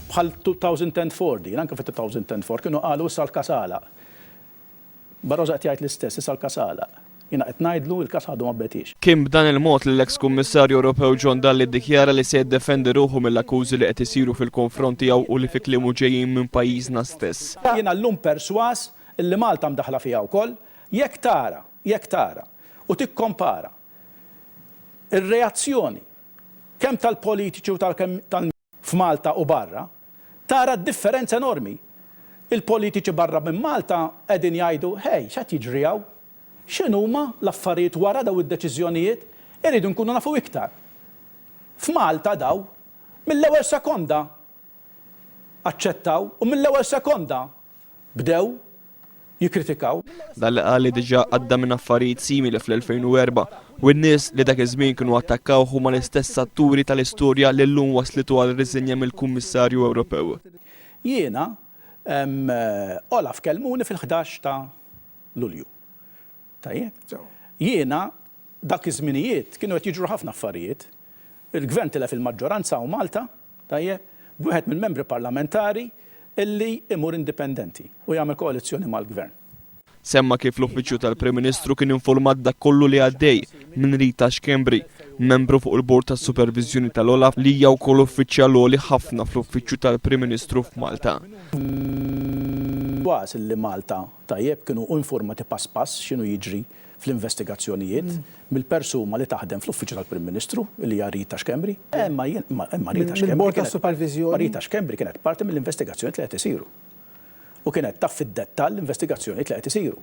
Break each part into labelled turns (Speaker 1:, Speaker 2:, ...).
Speaker 1: Bħal 2004 din, anke fit-2004 kienu qalu issa l-każ għalaq. Barroso qed jgħid l-istess, issa l-każ għalaq. Jiena qed ngħidlu l-każ għadu ma betiex.
Speaker 2: Kien b'dan il-mod li l-eks Kummissarju Ewropew John Dalli ddikjara li se jiddefendi ruħu mill-akkużi li qed isiru fil-konfront tiegħu u li fi kliemu ġejjin minn pajjiżna stess.
Speaker 1: Jiena llum persważ illi Malta mdaħħla fiha wkoll, jekk tara, jekk tara u tikkompara r-reazzjoni kemm tal-politiċi u tal f'Malta u barra, tara d-differenza enormi. Il-politiċi barra minn Malta qegħdin jgħidu, Ħej, x'qed jiġri hawn? X'inhuma l-affarijiet wara dawn id-deċiżjonijiet? Irridu nkunu nafu iktar. F'Malta dawn, mill-ewwel sekonda aċċettaw u mill-ewwel sekonda bdew jikkritikaw.
Speaker 2: Dalli qal li diġà għadda minn affarijiet simili fl-2004 u n-nies li dak iż-żmien kienu attakkawh huma l-istess atturi tal-istorja li llum wasslitu għal riżenja mill-Kummissarju Ewropew.
Speaker 1: Jiena, Olaf kellmuni fil-11 ta' Lulju. Tajjeb? Jiena dak iż-żminijiet kienu qed jiġru ħafna affarijiet. Il-Gvern tilef il-maġġoranza hawn Malta, tajjeb, b'wieħed mill-membri parlamentari illi imur indipendenti u jagħmel koalizzjoni mal-Gvern.
Speaker 2: Semma kif l-Uffiċċju tal-Prim Ministru kien informat b'dak kollu li għaddej minn Rita Schembri, membru fuq il-Bord tas-Superviżjoni tal-OLAF li hija wkoll uffiċjal għoli ħafna fl-Uffiċċju tal-Prim Ministru f'Malta.
Speaker 1: Kważi li Malta, tajjeb, kienu informati pass pass x'inhu jiġri fl-investigazzjonijiet mill-persuma li taħdem fl-Uffiċċju tal-Prim Ministru, li hija Rita Schembri. Imma jien, imma Rita Schembri.
Speaker 3: Mill-Bord tas-Superviżjoni.
Speaker 1: Rita Schembri kienet parti mill-investigazzjonijiet li qed isiru. U kienet taf fid-dettall l-investigazzjonijiet li qed isiru.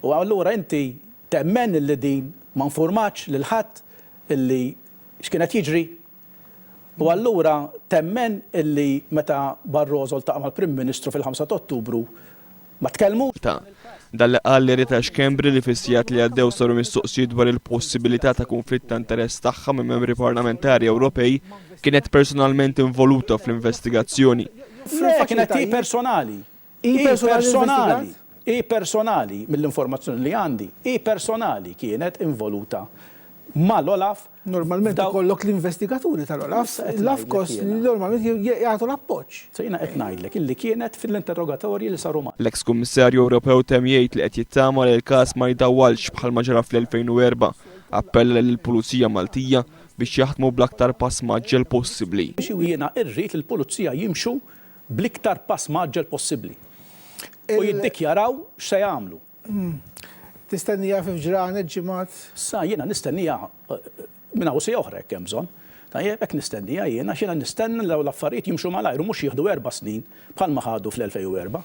Speaker 1: U allura inti temmen illi din ma nfurmatx lil ħadd illi x'kien qed jiġri? U allura temmen illi meta Barroso ltaqa' mal-Prim Ministru fil-5 ta' Ottubru ma tkellmux?
Speaker 2: Ta' Dalli qal li Rita Schembri li fis-sigħat li għaddew saru mistoqsijiet dwar il-possibilità ta' kunflitt ta' interess tagħha minn membri parlamentari Ewropej kienet personalment involuta fl-investigazzjoni.
Speaker 1: Le, kienet hi personali. Hi personali, hi personali, mill-informazzjoni li għandi, hi personali kienet involuta mal-Olaf.
Speaker 3: Normalment ikollok l-investigaturi tal-Olaf, l-AFCOS li normalment jagħtu l-appoġġ.
Speaker 1: Se jiena qed ngħidlek illi kienet fil-interrogatorji li saru ma'.
Speaker 2: L-eks Kummissarju Ewropew temm jgħid li qed jittama li l-każ ma jdawwalx bħalma ġara fl-2004. Appella lill-Pulizija Maltija biex jaħdmu bl-aktar pass mgħaġġel possibbli.
Speaker 1: Jiena rrid li l-Pulizija jimxu bl-iktar pass mgħaġġel possibbli u jiddikjaraw x'se jagħmlu.
Speaker 3: Tistennija fi ġranet, ġimgħat?
Speaker 1: Sa jiena nistennija minn hawn siegħa oħra jekk hemm bżonn. Tajjeb, hekk nistennija jien għax jiena nistenna li dawn l-affarijiet jimxu malajr u mhux jieħdu erba' snin bħalma ħadu fl-2004.